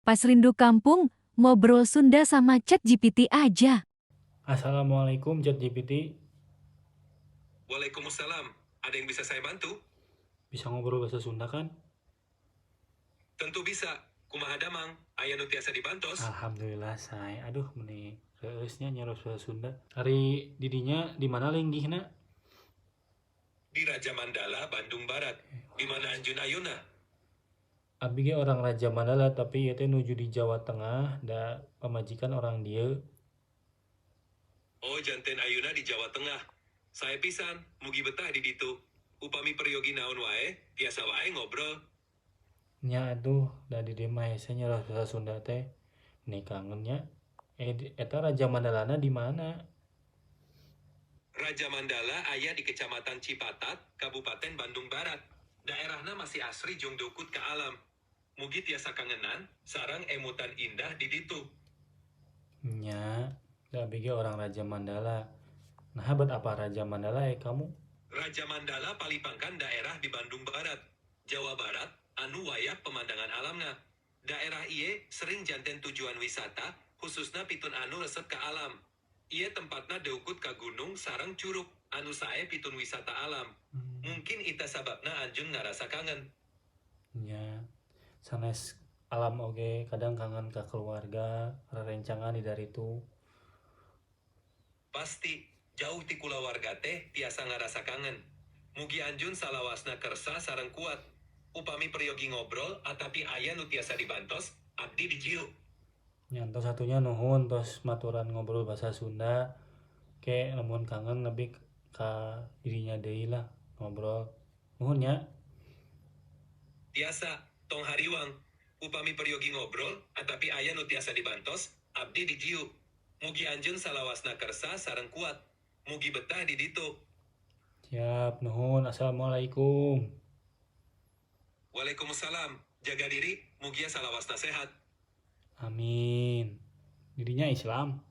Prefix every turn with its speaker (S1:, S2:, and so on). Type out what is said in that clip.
S1: Pas rindu kampung, ngobrol Sunda sama ChatGPT aja.
S2: Assalamualaikum, ChatGPT.
S3: Waalaikumsalam. Ada yang bisa saya bantu?
S2: Bisa ngobrol bahasa Sunda, kan?
S3: Tentu bisa. Kumaha damang? Aya nu tiasa dibantos?
S2: Alhamdulillah sae. Aduh, meni reueus nya nyarios bahasa Sunda. Ari didinya di mana linggihna?
S3: Di Raja Mandala, Bandung Barat. Di mana anjeun ayeuna?
S2: Abi ge orang Raja Mandala, tapi ieu teh nuju di Jawa Tengah, da pamajikan orang dieu.
S3: Oh, janten ayeuna di Jawa Tengah. Sae pisan, mugi betah di ditu. Upami peryogi naon wae, tiasa wae ngobrol.
S2: Nya atuh, da di dieu mah hese nyarios bahasa Sunda teh. Nih kangen nya. Eh, eta Raja Mandalana di mana?
S3: Raja Mandala aya di Kecamatan Cipatat, Kabupaten Bandung Barat. Daerahna masih asri jeung deukeut ka alam. Mugi tiasa kangenan sareng emutan indah di ditu.
S2: Nya, da abi ge orang Raja Mandala. Nah, bet apa Raja Mandala eh kamu?
S3: Raja Mandala palipangkan daerah di Bandung Barat, Jawa Barat, anu wayah pemandangan alamna. Daerah ieu sering janten tujuan wisata, khususna pitun anu resep ka alam. Ieu tempatna deukeut ka gunung sareng curug, anu sae pitun wisata alam. Mungkin eta sababna anjeun ngarasa kangen.
S2: Nya, sanes alam oge kadang kangen ka keluarga, rerencangan di daritu.
S3: Pasti, jauh ti kulawarga teh tiasa ngarasa kangen. Mugi anjeun salawasna kersa sareng kuat. Upami peryogi ngobrol atapi aya nu tiasa dibantos, abdi di dieu.
S2: Nya, tos atuh nya, nuhun tos maturan ngobrol bahasa Sunda. Ke lamun kangen lebih ka dirinya deui lah ngobrol. Nuhun nya.
S3: Tiasa, tong hariwang. Upami peryogi ngobrol atapi aya nu tiasa dibantos, abdi di dieu. Mugi anjeun salawasna kersa sareng kuat. Mugi betah di ditu.
S2: Siap, nuhun. Assalamualaikum.
S3: Waalaikumsalam. Jaga diri, mugia salawasna sehat.
S2: Amin. Dirinya Islam.